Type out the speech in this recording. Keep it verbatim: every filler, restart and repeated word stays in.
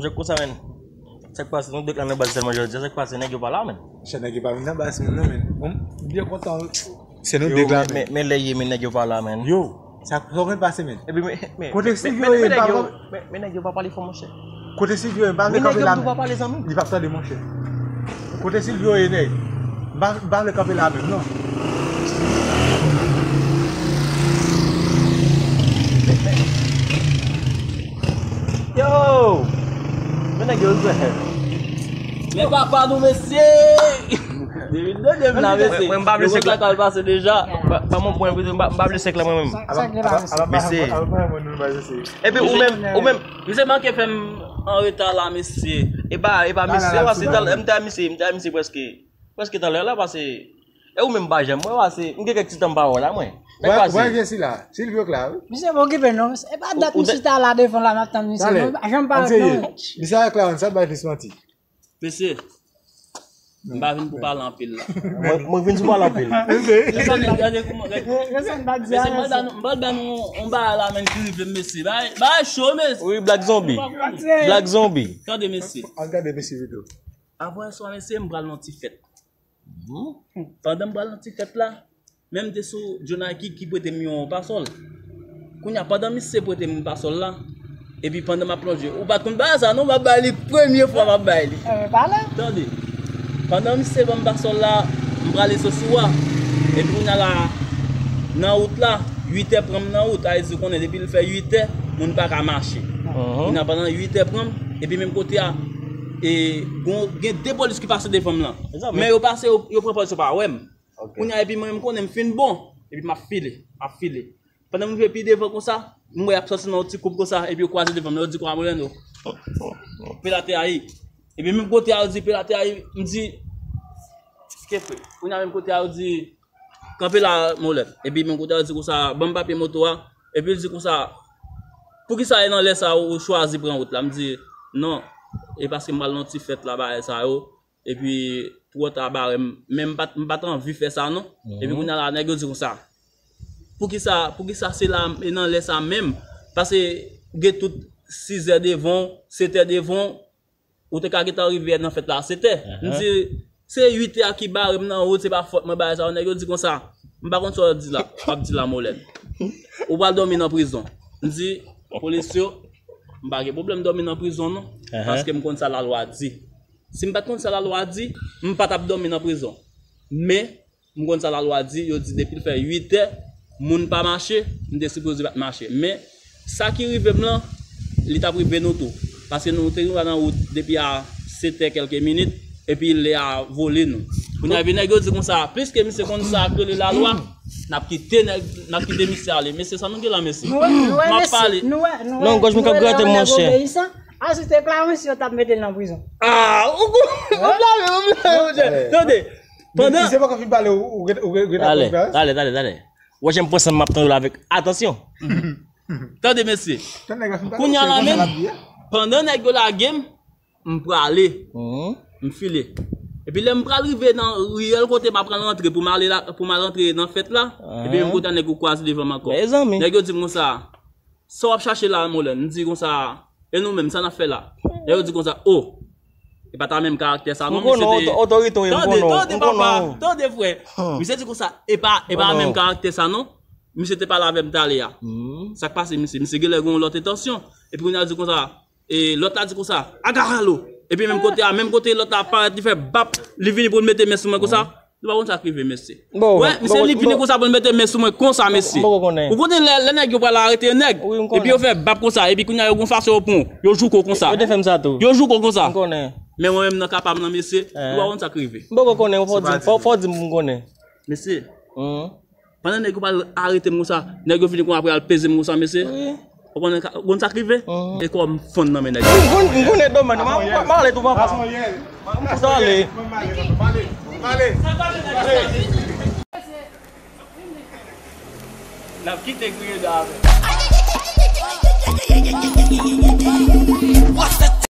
Monchè, konsa, menn. Sa k pase, nou de k la nan baz sèlman jodi a, sa k pase, nèg yo pa la, menn. Monchè, nèg yo pa vin nan baz, menn, non, menn. Bon, m byen kontan. Se nou de k la, menn. Men, men lè ye, men nèg yo pa la, menn. Yo, sa, sa konn pase, menn. Epi, men, men, kote Silvio ye, men, men nèg yo pa pale fò, monchè. Kote Silvio ye, m pa vle kanpe la, menn. Li p ap tande, monchè. Kote Silvio ye, nèg? M pa, m pa vle kanpe la menm, non. Yo! Men nèg yo, men papa nou, mesye! Depi nou de m la, mesye. Mwen, mwen, m pa vle sèk la. Yo konn sa k al pase deja. Ba, ba mwen pwen, m pa, m pa vle sèk la, mwen menm. Sa, sa k gen la, mesye? Mesye. Epi ou menm, ou menm. Misye manke fè m an reta la, mesye. E pa, e pa misye, paske talè, m te a misye, m te a misye prèske, prèske talè la, paske, e ou menm pa janm wè, paske m gen kèk ti tan m pa wè w la, mwen. Wè, wè, vye sila. Silvio k la, wi. Misye pa okipe non. E pa dat misye ta la devan la, m ap tann misye. Non, pa janm parèt non. Misye a Clarence, sa bay plis manti. Mesye, m pa vin pou pale anpil la. Mwen, mwen vin pou pale anpil. Mesye, gade kouman, gade. Mesye, m pral ba nou, m pral ba nou yon bagay la, menn, ki rive m, mesye. Bagay, bagay cho, mesye. Wi, Black Zombie. Black Zombie. Tande, mesye. Ann gade mesye pito. Avan yè swa, mesye, m pral nan ti fèt. Pandan m pral nan ti fèt la, men m te sou John Nike ki prete m yon pasòl. Kounye a, pandan misye prete m pasòl la, epi pandan m ap plonje, ou pa t konn bagay sa non, m ap bay li, premye fwa m ap bay li. Tande, pandan misye ban m pasòl la, m prale sou sou a. Epi kounye a la, nan wout la, uit è pran m nan wout, sa vle di ou konnen depi l fè uit è, moun pa ka mache. Kounye a, pandan uit è pran m, epi menm kote a, e, gon, gen de polis ki pase devan m lan. Men yo pase, yo, yo pran pòz, yo pa wè m. Kounye a, epi mwen, m konnen m fin bon. Epi m ap file, m ap file. Pandan m rive pi devan konsa, m wè y ap sòti nan yon ti koub konsa, epi yo kwaze devan m, yo di konsa, Molèno, pe la te ayi. Epi menm kote a, yo di, pe la te ayi, m di, kenpe. Kounye a, menm kote a, yo di, kanpe la, Molèno. Epi menm kote a, yo di konsa, ban m papye moto a. Epi l di konsa, poukisa e nan lè sa ou chwazi pran wout la? M di, non, e paske m pral nan yon ti fèt la, bagay sa yo. Epi, twò ta bare m, men m pa t, m pa t anvi fè sa, non. Epi, kounye a la, nèg yo di konsa, poukisa, poukisa se la, e nan lè sa menm? Paske, gen tout sizè devan w, setè devan w, ou te ka gentan rive nan fèt la a setè. M di, se uit è a ki bare m nan wout, se pa fòt mwen, bagay sa yo. Nèg yo di konsa, m pa konn sa w di la, w ap di la, Molèno. Ou pral dòmi nan prizon. M di, polis yo, m pa gen pwoblèm dòmi nan prizon, non. Paske m konn sa lalwa di. Si m pa t konn sa lalwa di, m pa t ap dòmi nan prizon. Men, m konn sa lalwa di, yo di depi l fè uit è, moun pa mache, m te sipoze pa t mache. Men, sa ki rive m lan, li t ap rive nou tou. Paske nou te rive nan wout depi a setè kèlke minit, epi lè a vole nou. Kounye a, epi nèg yo di konsa, piske misye konn sa k rele lalwa, n ap kite nèg, n ap kite misye ale. Mesye, sa nou gen la, mesye? M ap pale. Non, gòj mwen k ap grate m, monchè. Aswè, se Clarence yo t ap mete l nan prizon. Ah, ou, ou blame, ou blame, monchè. Tande, pandan misye poko fin pale, ou, ou, ou, ou, ou, talè, talè, talè, talè. Wè, jan m pran san m ap tande l avèk atansyon. Tande, mesye. Kounye a la menm, pandan nèg yo lage m, m prale. M file. Epi lè m pral rive nan riyèl kote m ap pral rantre pou m ale la, pou m al rantre nan fèt la, epi menm kote a nèg yo kwaze devan m ankò. Nèg yo di m konsa, sa w ap chache la, Molèno? M di konsa, e nou menm, sa n ap fè la? Lè yo di konsa, o, e pa ta menm karaktè sa non, misye te. Otorite w ye, m konnen w, m konnen w. Tande, frè. Misye di konsa, e pa, e pa menm karaktè sa non. Misye te pale avè m talè a. Sa k pase, misye? Misye genlè gen yon lòt entansyon. Epi kounye a di konsa, e lòt la di konsa, agarralo. Epi menm kote a, menm kote lòt la parèt, li fè bap, li vini pou l mete men sou mwen konsa. Nou pa konn sa k rive, mesye. Wè, misye li vini konsa pou l mete men sou mwen konsa, mesye. Ou konnen lè, lè nèg yo pral arete nèg, epi yo fè bap konsa, epi kounye a yo gon fason yo pran w, yo jouke w konsa. Yo te fè m sa tou. Yo jouke w konsa. M konnen. Men mwen menm nan ka pa m nan, mesye, ou pa konn sa k rive. M poko konnen, fò w di m, fò, fò w di m pou m konnen. Mesye, pandan nèg yo pral arete m konsa, nèg yo vini konn apre al peze m konsa, mesye. Wi. Ou konnen ka, ou konn sa k rive? E kò m fonn nan men nèg yo. M konn, m konnen domèn, m, m, m ale tou, papa. M fout ale. N ap kite griyen dan avè.